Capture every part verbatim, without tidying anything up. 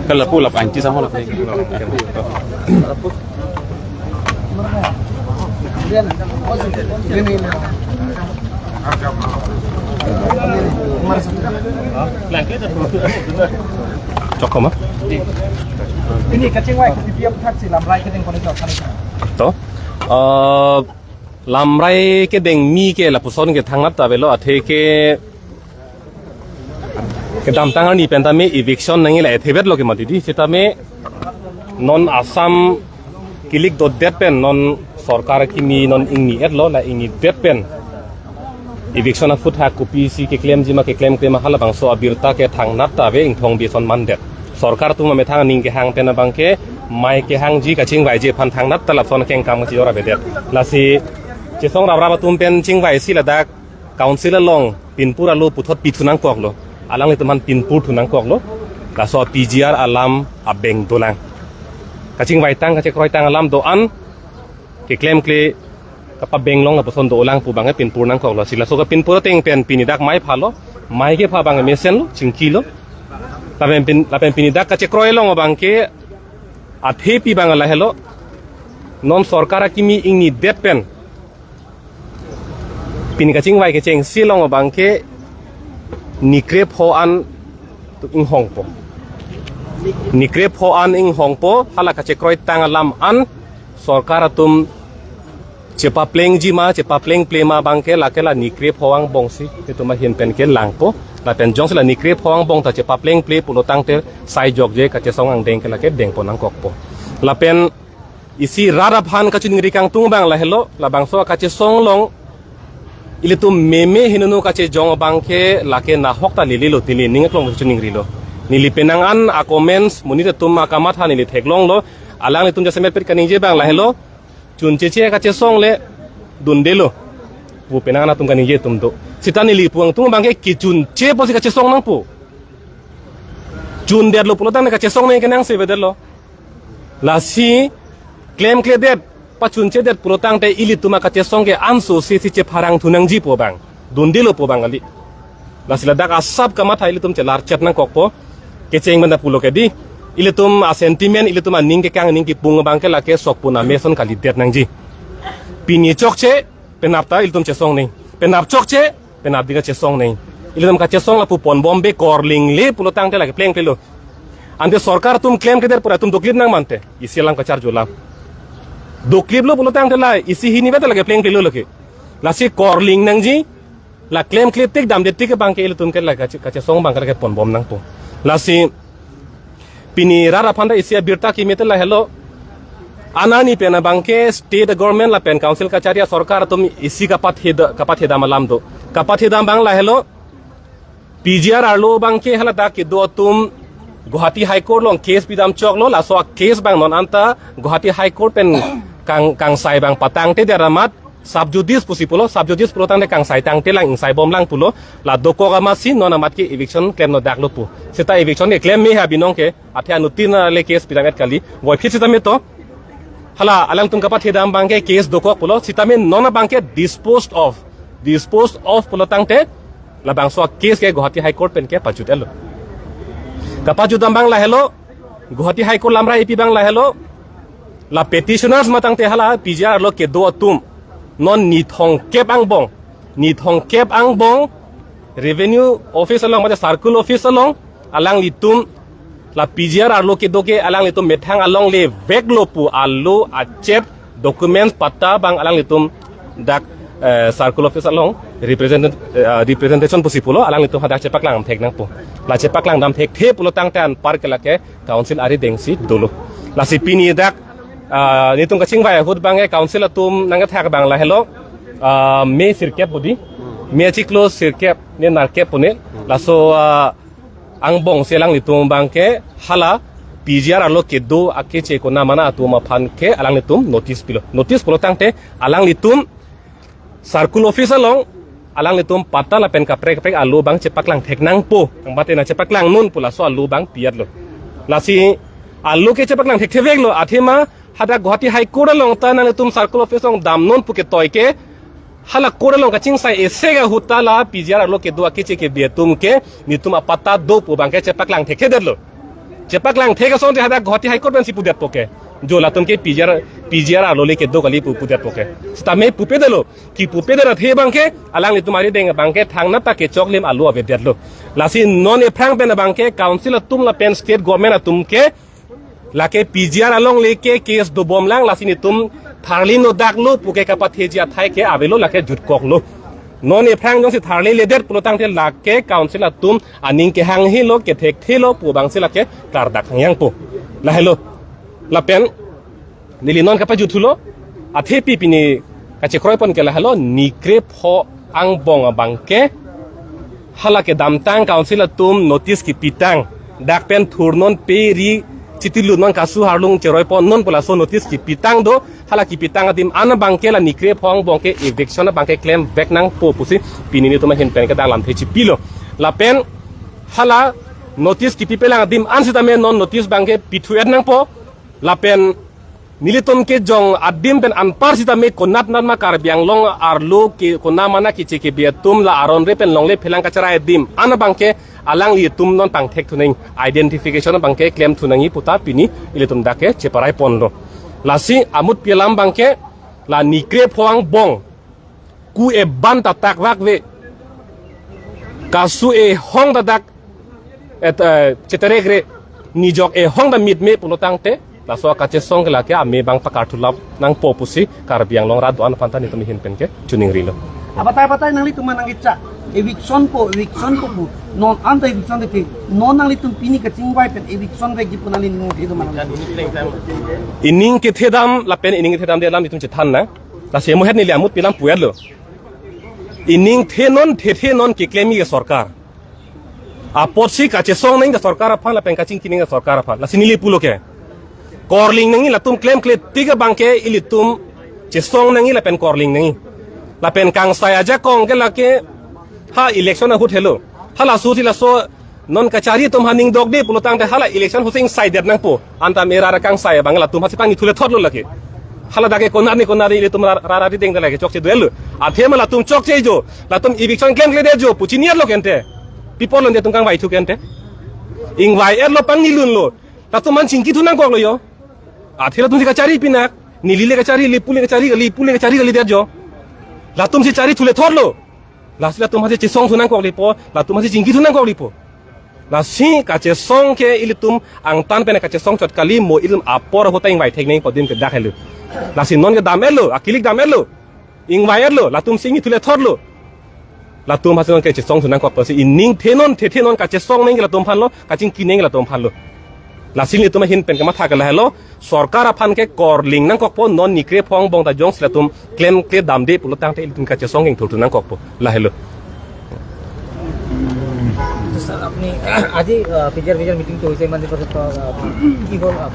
Kala pulap anci sama lah. Cok koma. Pini kachingvai ke P P F thaksi lamrai kedeng koni cok kani. To. Eh, lamrai kedeng mi ke lapuson ke thangnat ta avelo, athe ke kedamtang arni pen tame eviction nangji la ethe vetlo ke mati di, sitame non Assam kilik dotdet pen non sorkar kimi non ingni etlo, la ingnidet pen eviction aphuthak kopisi keklemji ma keklemkle ma halabangso abirta ke thangnat ta ave, ingthong bison mandet. Sorkar atum amethang aning kehang pen abang ke mei kehangji kachingvaiji aphan thangnat ta lapuson kengkam kachijor avedet. Lasi chesong raprap atum pen chingvaisi ladak council along pinpur alo puthot pithu nangkoklo. Alanglitum aphan pinpur thu nangkoklo. Laso P G R alam abeng dolang. Kachingvaitang kachekroitang alam do-an keklemkle kapabeng long lapuson dolang pu abang ke pinpur nangkoklo. Si laso kapinpur ateng pen pini dak mei phalo. Mei kepha abang mesenlo, chingkilo. Lapen pin, lapen pini dak kachekroi along abang ke athepi abang lahelo. Non sorkar akimi ingnidet pen pini kachingvai kechengsi along abang ke ni krepho an inghongpo. Ni krepho an inghongpo, hala kachekroitang alam an sorkar atum chepaplengji ma, chepaplengple ma abang ke lake la ni krepho angbongsi itum ahin pen kelangpo. Lapen jongsi la ni krepho angbong ta chepaplengple pulo tangte sai jokje kachesong angdeng ke lake dengpon nangkokpo. Lapen isi rat aphan kachiningri kangtung abang lahelo, labangso kachesong along ilitum meme hinunu kachejong abang ke lake nahok ta lelelo, neli ning aklong kachiningrilo. Neli penang an a-comments monit atum akamatha neli theklonglo. Alanglitum jasemet pet kaningje abang lahelo, chuncheche kachesong le dundelo pu penang an atum kaningje atum do. Sita neli puangtung abang ke kechunche pusi kachesong nangpo. Chundetlo pulo tangte kachesong nangji ke nangsevedetlo. Lasi klemkledet, pachunchedet pulo tangte ilitum akachesong ke anso si si chepharang thu nangji pu abang, dundelo pu abang kali. Lasi ladak asap kamatha ilitum chelarchet nangkokpo. Kecheng benda pulo ke di, ilitum a-sentiment, ilitum aning kekang, aning kipung abang ke lake sokpun ameson kalidet nangji. Pini chokche, penap ta ilitum chesong nangji. Penap chokche, penap dika chesong nangji. Ilitum kachesong lapu ponbombe, korlingle pulo tangte lake plengplelo. Ante sorkar atum klemkledet pura atum doklip nang mante. Isi alam kacharjulam. Dokliplo pulo tangte la isi hini bete lake plengplelo lake. Lasi korling nangji, la klemkle tik damde tik abang ke ilitum ke la kache, kachesong abang ke lake ponbom nangpo. Lasi pini rat aphan ta isi abirta kimete lahelo. Anani pen abang ke state government lapen council kachari asorkar atum isi kapatheda, kapathedam alam do. Kapathedam abang lahelo. P G R arlo abang ke haladak kedo atum Guwahati High Court along case pidam choklo, laso a-case abang non anta Guwahati High Court pen kang, kangsai abang patangtedet amat sub judice pusi pulo, sub judice pulo tangte kangsai tangtelang, ingsaibomlang pulo, la dokok amatsi non amat ke eviction klemnodaklo pu. Seta eviction ke klem me ha binong ke, athe anuttin le case pidam-et kali, voiphit sitame to. Hala alangtum kapathedam abang ke case dokok pulo, sitame non abang ke disposed of. Disposed of pulo tangte, labangso a-case ke Guwahati High Court pen ke pajut-etlo. Kapajutdam abang lahelo, Guwahati High Court lamra ipi abang lahelo, la petitioners matangte hala P G R arlo kedo atum non ni thomkep angbong, ni thomkep angbong Revenue Office along, mate Circle Office along, alanglitum la P G R arlo kedo ke alanglitum methang along le veklo pu alo achep documents patta abang alanglitum dak, eh, Circle Office along represent, eh, representation pusi pulo, alanglitum hadak chepaklang thek nangpo. La chepaklang dam thekthe pulo tangte anpar ke lake council arideng si dolo. Lasi pini dak, ah, nelitum kachingvai ahut abang ke council atum nangkethak abang lahelo, ah, May sirkep bodi, May achiklo sirkep ne nerkep pu ne. Laso, ah, angbongsi alanglitum abang ke hala P G R arlo kedo akeche konamana atum aphan ke alanglitum notice pilo. Notice pulo tangte alanglitum Circle Office along alanglitum patta lapen kaprek kaprek alo abang chepaklang thek nangpo. Angbate nangchepaklang non pu laso alo abang pi-etlo. Lasi alo ke chepaklang thektheveklo, athema hadak Guwahati High Court along ta nanglitum Circle Office along damnon pu ketoi ke Hala court along kachingsai isi ahut ta la P G R arlo kedo akeche kebe atum ke nelitum apatta do pu abangke chepaklang thekthedetlo. Chepaklang thek asonte hadak Guwahati High Court pensi pudetpo ke. Jo latum ke P G R, P G R arlo le kedo kali pu pudetpo ke. Sitame pupedetlo. Kipupedet athe abangke alanglitum arideng abangke thangnat ta kechoklim alo avedetlo. Lasi non ephrang pen abangke council atum lapen state government atum ke lake P G R along le ke case dobomlang, lasi nelitum tharli nodak lo pu ke kapatheji athai ke avelo, lake jutkoklo. Non ephrang jongsi tharliledet pulotangte lake council atum aning kehanghelo, kethekthelo pu abangsi lake klardak hangyangpo. Lahelo. Lapen neli non kapajuthulo, athepi pini kachekroipon ke lahelo, ni krepho angbong abangke hala kedamtang council atum notice kipitang, dak pen thurnon pe ri chitilu non kasu harlung cheroiponnon pu laso notice kipitang do, hala kipitang adim an abangke la ni krepho angbong ke eviction abangke klemvek nangpo pusi pini nelitum ahin pen ke dak lamthe chipilo. Lapen hala notice kipipelang adim an sitame non notice abangke pithu-et nangpo. Lapen nelitum kejong adim pen anpar sitame konatnat ma Karbi Anglong arlo ke konat ma na keche kebe atum la aron re pen longle phelang kacherai adim an abangke alanglitum non pangthek thunang, identification abangke klemthu nangji puta pini ilitum dak ke cheparaiponlo. Lasi amutpi alam abangke la ni krepho angbong ku eban ta takvakve, kasu ehong ta dak et, eh, cheterekre, nijok ehong ta mitme pulotangte laso kachesong ke lake ame abang pakarthu lap nangpo pusi Karbi Anglong rat do-an aphan ta nelitum ahin pen ke chiningrilo. Abatai abatai nanglitum nangkechak eviction po, eviction po pu. Non anta eviction titi. Non nanglitum pini kachingvai pen eviction vekji pu nangli ning thedam nang. Ining kethedam lapen ining kethedamde alam nelitum chethan nang. Lasi amuhet neli amutpi alam pu-etlo. Ining thenon thethenon keklemji ke sorkar. Apotsi kachesong nangji ta sorkar aphan lapen kachingki nangji ta sorkar aphan. Lasi neli pulo ke, korling nangji, latum klemkle tik abangke ilitum chesong nangji lapen korling nangji. Lapen kangsai ajakong ke lake ha election ahut helo. Halaso si laso non kachari atum ha ning dokde pulotangte hala election ahutsi ingsaidet nangpo. Anta mera ra kangsai abang latum hasi pangni thule thotlo lake. Hala dak ke konat ni konat ilitum ra ra ri deng lake chokche do-etlo. Athema latum chokche jo, latum eviction klemkledet jo pu chini-etlo ke ante. Pi apotlo ante latum kangvaithu ke ante. Ingvai-etlo, pangnilunlo. Latum aphan chingkithu nangkoklo jo. Athe latumsi kachari pinak. Neli le kachari, neli pu le kachari, neli pu le kachari kalidet jo. Latumsi chari thule thotlo. Lasi latum hasi chesongthu nangkoklipo, latum hasi chingkithu nangkoklipo. Lasi kachesong ke ilitum angtan pen kachesong chot kali, mo ilitum apor ahut ta ingvai thek nangpo adim ke dak helo. Lasi non kedam-etlo, akilik dam-etlo, ingvai-etlo, latumsi ingni thule thotlo. Latum hasi non kachesongthu nangkok pusi ining thenon thethenon kachesong nangji latum aphanlo, kachingki nangji latum aphanlo. Lasi nelitum ahin pen kematha ke lahelo, sorkar aphan ke korling nangkokpo, non ni krepho angbong ta jongsi latum klemkle damde pulotangte ilitum kachesong ingthurthu nangkokpo, lahelo. Sir, আপুনি আজি, আহ, P G আৰ, P G আৰ মিটিংটো হৈছে, ইমান দিনৰ পাছত, আহ, কি হ'ল, আহ?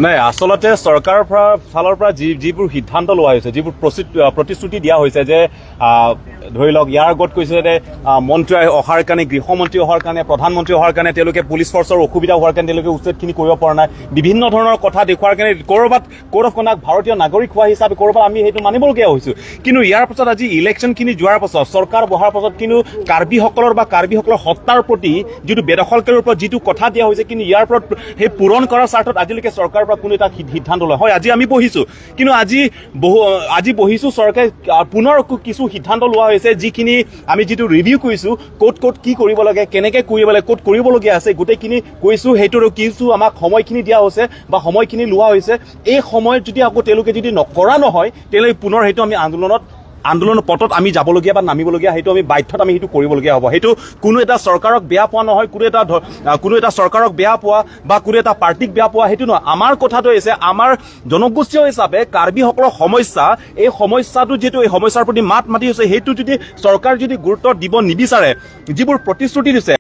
নাই, আচলতে চৰকাৰৰ পৰা, ফালৰ পৰা যি, যিবোৰ সিদ্ধান্ত লোৱা হৈছে, যিবোৰ প্ৰচি-, আহ, প্ৰতিশ্ৰুতি দিয়া হৈছে যে, আহ, ধৰি লওক, ইয়াৰ আগত কৈছে যে, আহ, মন্ত্ৰী অহাৰ কাৰণে, গৃহমন্ত্ৰী অহাৰ কাৰণে, প্ৰধানমন্ত্ৰী অহাৰ কাৰণে তেওঁলোকে পুলিচ ফৰ্চৰ অসুবিধা হোৱাৰ কাৰণে তেওঁলোকে উচ্ছেদখিনি কৰিব পৰা নাই, বিভিন্ন ধৰণৰ কথা দেখুৱাৰ কাৰণে ক'ৰবাত কোড অফ কণ্ডাক্ট ভাৰতীয় নাগৰিক হোৱা হিচাপে ক'ৰবাত আমি সেইটো মানিবলগীয়া হৈছোঁ। কিন্তু ইয়াৰ পাছত আজি ইলেকশ্যনখিনি যোৱাৰ পাছত, চৰকাৰ বহাৰ পাছত কিন্তু কাৰ্বিসকলৰ বা কাৰ্বিসকলৰ সত্তাৰ প্ৰতি যিটো বেদখলকাৰীৰ ওপৰত যিটো কথা দিয়া হৈছে, কিন্তু ইয়াৰ ওপৰত সেই পূৰণ কৰাৰ স্বাৰ্থত আজিলৈকে চৰকাৰৰ পৰা কোনো এটা সিদ্ধান্ত লয়। হয়, আজি আমি বহিছোঁ, কিন্তু আজি বহু, আজি বহিছোঁ, চৰকাৰে, আহ, পুনৰ আকৌ কিছু সিদ্ধান্ত লোৱা হৈছে, যিখিনি আমি যিটো ৰিভিউ কৰিছোঁ, ক'ত ক'ত কি কৰিব লাগে, কেনেকে কৰিব লাগে, ক'ত কৰিবলগীয়া আছে, গোটেইখিনি কৈছোঁ। সেইটো আৰু কিছু আমাক সময়খিনি দিয়া হৈছে বা সময়খিনি লোৱা হৈছে। এই সময়ত যদি আকৌ তেওঁলোকে যদি নকৰা নহয়, তেতিয়াহ'লে পুনৰ সেইটো আমি আন্দোলনত, আন্দোলনৰ পথত আমি যাবলগীয়া বা নামিবলগীয়া, সেইটো আমি বাধ্যত আমি সেইটো কৰিবলগীয়া হ'ব। সেইটো কোনো এটা চৰকাৰক বেয়া পোৱা নহয়, কোনো এটা ধ-, আহ, কোনো এটা চৰকাৰক বেয়া পোৱা বা কোনো এটা পাৰ্টিক বেয়া পোৱা, সেইটো নহয়। আমাৰ কথাটো হৈছে, আমাৰ জনগোষ্ঠীয় হিচাপে কাৰ্বিসকলৰ সমস্যা, এই সমস্যাটো যিহেতু, এই সমস্যাৰ প্ৰতি মাত মাতি হৈছে, সেইটো যদি চৰকাৰ যদি গুৰুত্ব দিব নিবিচাৰে, যিবোৰ প্ৰতিশ্ৰুতি দিছে,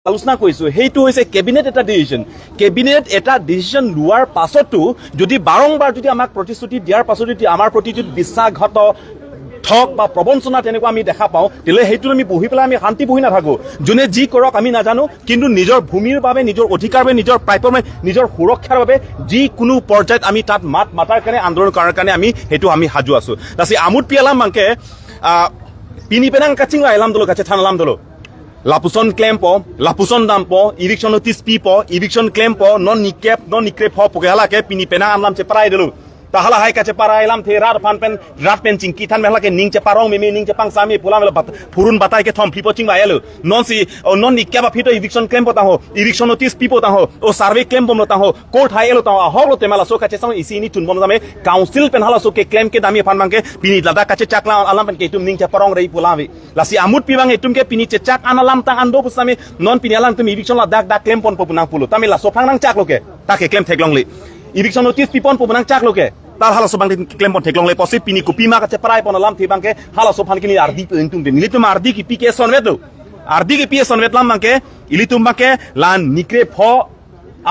আলোচনা কৰিছোঁ, সেইটো হৈছে কেবিনেট এটা ডিচিশ্যন। কেবিনেট এটা ডিচিশ্যন লোৱাৰ পাছতো যদি বাৰম্বাৰ যদি আমাক প্ৰতিশ্ৰুতি দিয়াৰ পাছতো যদি আমাৰ প্ৰতি যদি বিশ্বাসঘাত হক বা প্ৰবঞ্চনা তেনেকুৱা আমি দেখা পাওঁ, তেতিয়াহ'লে সেইটো আমি বহি পেলাই আমি শান্তি বহি নাথাকো। যোনে যি কৰক আমি নাজানো, কিন্তু নিজৰ ভূমিৰ বাবে, নিজৰ অধিকাৰ বাবে, নিজৰ প্ৰাপ্যৰ বাবে, নিজৰ সুৰক্ষাৰ বাবে যিকোনো পৰ্যায়ত আমি তাত মাত মাতাৰ কাৰণে, আন্দোলন কৰাৰ কাৰণে আমি সেইটো আমি সাজু আছো। Lasi amutpi alam abangke, ah, pini penang kachingvai alam dolo, kachethan alam dolo. Lapuson klempo, lapuson dampo, eviction notice pipo, eviction klempo, non nikep, non nikre pho puke hala ke pini penang alam cheparai dolo. Ta hala hai kacheparai alamthe rat aphan pen, rat pen chingki than pen hala ke ning cheparong meme, ning chepangsa me pu alam lo bat-, phurun batai kethom phlipo chingvai lo. Non si, o non nikep aphi to eviction klempo tangho, eviction notice pipo tangho, o survey klembomlo tangho, court hai lo tangho, ahok lote ma laso kachesong isi ini chunbom tame, council pen halaso keklem kedam aphan abangke, pini ladak kachechak alam pen ke itum ning cheparong rei pu alam ave. Lasi amutpi abang itum ke pini chechak an alam tang an do pusitame non pini alangtum eviction ladak dak klemponpo pu nangpulo. Tame laso aphrang nangchaklo ke. Ta keklem theklongle. Eviction notice piponpo pu nangchaklo ke. Ta halaso abang keklempon theklongle pusi pini kopima kacheparai pon alamthe abangke halaso aphan ke neli ardi pu ingtungte. Nelitum ardi kipi ke sonvet do. Ardi kipi sonvet alam abangke ilitum abangke la nikre pho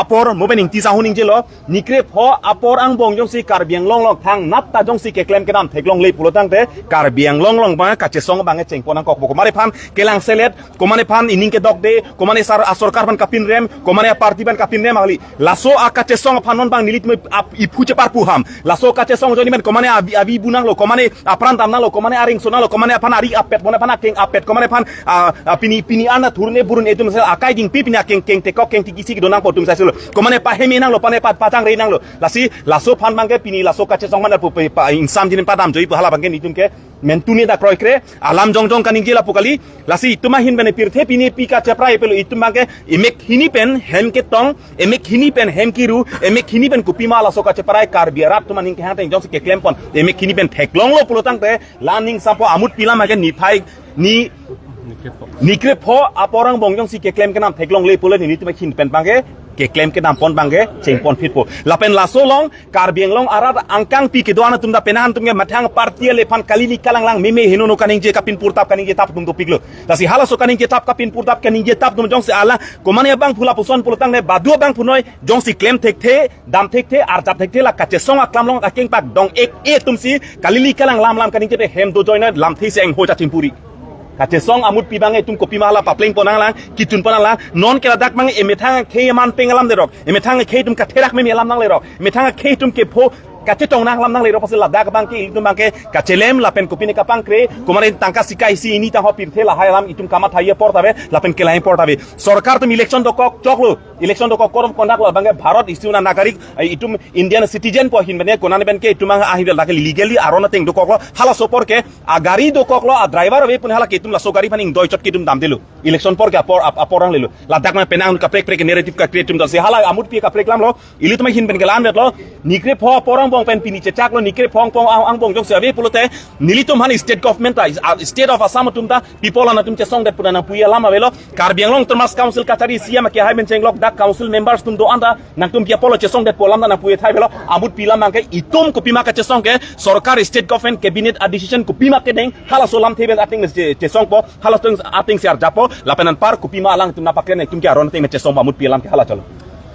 apor mo pen ingti sahun ingjelo, nikre pho apor angbong jongsi Karbi Anglong along thangnat ta jongsi keklem kedam theklongle pulo tangte Karbi Anglong along abang kachesong abang chengpon nangkokpo. Komat aphan kelang selet, komat aphan ining kedokde, komat asar asorkar aphan kapinrem, komat aparty aphan kapinrem kali. Laso akachesong aphan non abang nelitum ap-, iphu cheparpu ham. Laso kachesong ajoine pen komat avi, avi bu nanglo, komat apran dam nanglo, komat aring so nanglo, komat aphan ari apet, komat aphan akeng apet, komat aphan, ah, ah, pini, pini ana thurne burun itum sel akai dingpi pini akeng keng tekok keng tikisi kedo nangpo itum sel. Komat pahem nanglo, komat pa-, patang rei nanglo. Lasi, laso aphan abangke pini laso kachesong man pu pe pa insam jinin padam joi pu hala abangke nelitum ke mentune ta kroikre, alam jongjong kaningje lapu kali. Lasi itum ahin bene pirthe pini pi kacheparai pelo itum abangke emek hini pen hem ketong, emek hini pen hem kiru, emek hini pen kopima laso kacheparai Karbi arat atum aning kehang teng jongsi keklempon, emek hini pen theklonglo pulo tangte, la ning sampo amutpi alam ke niphai ni nikre pho apor angbong jongsi keklem kedam theklongle pulo nelitum ahin pen abangke keklem kedampon abangke chengpon phitpo. Lapen laso along Karbi Anglong arat angkangpi kedo-an atum ta penang atum ke methang party ale aphan kalili kalanglang meme henono kaningje kapin purtap kaningje tap atum dopiklo. Lasi halaso kaningje tap kapin purtap kaningje tap atum jongsi alang komat abangphu lapuson pulo tangte badu abangphu noi jongsi klem thekthe, dam thekthe, arjap thekthe la kachesong aklam along akeng pak dong ek e atumsi kalili kalang lam lam kaningje pe hem do join lamthe se engho chachim puri. Kachesong amutpi abang itum kopima hala paplengpon nanglang, kichunpon nanglang, non ke ladak abang emethang akhei aman peng alam derok, emethang akhei itum katherak meme alam nanglerok, emethang akhei itum kepho kachetong nang alam nanglerok pusi ladak abangke itum abangke kachelem lapen kopine kapangkre, komat tangka sika isi ini tangho pirthe lahai alam itum kamatha apor ta ave, lapen kelang apor ta ave. Sorkar atum election dokok choklo, election dokok code of conduct lo abangke Bharat isi una nagarik, eh, itum Indian citizen pu ahin bene konane pen ke itum ang ahin dak legally aron ateng dokoklo, halaso apor ke agari dokoklo, adriver ave pun hala ke itum laso gari aphan ingdoi chot ke itum damdelo. Election apor ke apor ap-, apor nanglelo. Ladak ma penang kaprek prek narrative ka create atum dasi hala amutpi kaprek alamlo. Ilitum ahin pen kelang vetlo. Nikre pho apor angbong pen pini chechaklo nikre pho apor ang-, angbong jongsi ave pulote nelitum aphan state government ta, ah, state of Assam atum ta people an atum chesongdet pu nangpuji alam avelo. Karbi Anglong Autonomous Council kachari C M ke hai pen chenglok dak council members atum do-an ta nangtum ke apotlo chesongdet pu alam ta nangpuji thai avelo. Amutpi alam abangke itum kopima kachesong ke sorkar state government cabinet a decision kopima kedeng halaso alamthe pen ateng che-, chesongpo, halaso ateng si arjappo, lapen anpar kopima alangtum nangpaklen itum ke aron ateng chesongpo amutpi alam ke hala cholo.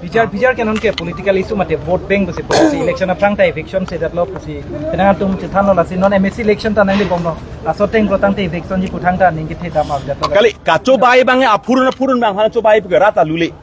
Pijar, pijar ke non ke political issue mate vote bank pusi pusi election aphrang ta eviction sedetlo pusi. Penang atum chethanlo lasi non M A C election ta nanglebomlo. Laso ateng pulo tangte eviction ji puthangta ning kethe dam avdetlo. Kali kachobai abang aphurun aphurun abang han chobai pu ke rat alule.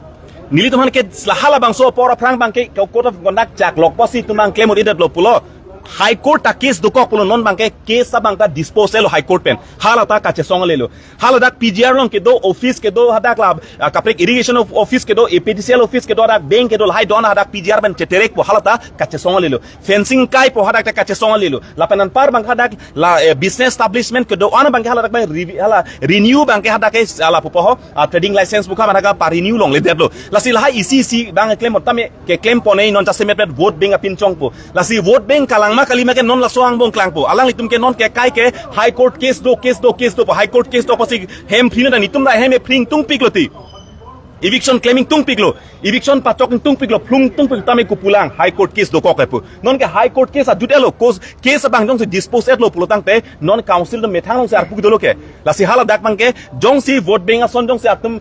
Nelitum aphan ke la halabangso apor aphrang abangke code of conduct chaklok pusi itum abang klem uri detlo pulo. High Court ta case dokok pulo non abangke case abang ta dispose lo High Court pen. Hala ta kachesong lelo. Hala dak P G R along kedo office kedo hadak la, ah, kaprek irrigation of office kedo, A P D C L office kedo hadak bank kedo lahai do-an hadak P G R pen cheterekpo hala ta kachesong lelo. Fencing kaipo hadak ta kachesong lelo. Lapen anpar abang hadak la, eh, business establishment kedo-an abangke hala dak abang revi-, hala renew abangke hadak ke hala pupo ho, ah, trading license pu ke abang hadak pa renew longledetlo. Lasi lahai isi isi abang klem tame keklem pon-e non jasemet met vote bank apinchongpo. Lasi vote bank kalang ma kali ma ke non laso angbong klangpo. Alanglitum ke non ke kai ke High Court case do, case do, case do, High Court case do pusi hem phri na itum ta hem phri ingtungpiklo ti. Eviction claiming tungpiklo. Eviction pachok ingtungpiklo, phlung tungpik tame kopulang High Court case dokok kepu. Non ke High Court case ajut-etlo, case, case abang jongsi dispose etlo pulo tangte non council do methang alongsi arpu dolo ke. Lasi hala dak abangke jongsi vote bank ason jongsi atum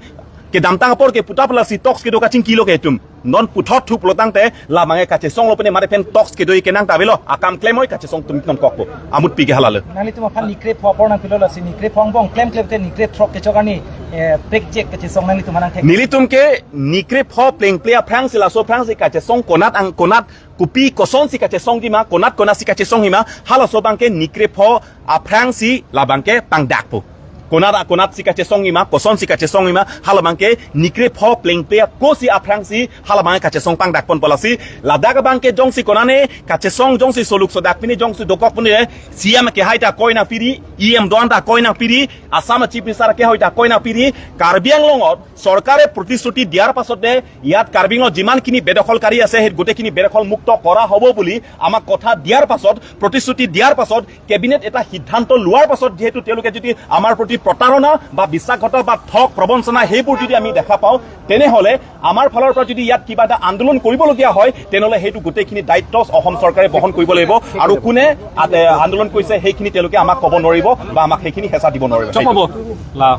Kedamtang apor ke puta pala si talks kedo kachingki lo ke etum. Non puthot thu pulo tangte labang ke kachesong lo pene mare pen talks kedo ke nang ta avelo. Akam klem oi kachesong atum non kokpo. Amut pi ke hala lo. Nanglitum aphan nikre pho apor nangpilo lasi nikre pho angbong klemklem te nikre throk kechok arni, eh, prekjek kachesong nanglitum aphan nangthek. Nelitum ke nikre pho plengple aphrangsi laso aphrangsi kachesong konat ang konat kopi kosonsi kachesongji ma, konat konatsi kachesongji ma, halaso abang ke nikre pho aphrangsi labang ke pangdakpo. Konat konatsi kachesongji ma, kosonsi kachesongji ma, halabang ke nikre pho plengple akosi aphrangsi halabang ke kachesong pangdakponpo lasi. Ladak abang ke jongsi konane kachesong jongsi soluk sodak pini jongsi dokok pini, eh, C M kehai ta koi nangpiri, E M doan ta koi nangpiri, Assam Chief Minister kehai ta koi nangpiri, Karbi Anglongot চৰকাৰে প্ৰতিশ্ৰুতি দিয়াৰ পাছতে ইয়াত কাৰ্বি আংলঙত যিমানখিনি বেদখলকাৰী আছে, সেই গোটেইখিনি বেদখল মুক্ত কৰা হ'ব বুলি আমাক কথা দিয়াৰ পাছত, প্ৰতিশ্ৰুতি দিয়াৰ পাছত, কেবিনেট এটা সিদ্ধান্ত লোৱাৰ পাছত যিহেতু তেওঁলোকে যদি আমাৰ প্ৰতি প্ৰতাৰণা বা বিশ্বাসঘাতক বা ঠগ প্ৰবঞ্চনা সেইবোৰ যদি আমি দেখা পাওঁ, তেনেহ'লে আমাৰ ফালৰ পৰা যদি ইয়াত কিবা এটা আন্দোলন কৰিবলগীয়া হয়, তেনেহ'লে সেইটো গোটেইখিনি দায়িত্ব অসম চৰকাৰে বহন কৰিব লাগিব। আৰু কোনে আ-, এ, আন্দোলন কৰিছে সেইখিনি তেওঁলোকে আমাক ক'ব নোৱাৰিব বা আমাক সেইখিনি হেঁচা দিব নোৱাৰিব। চব হ'ব। লাভ।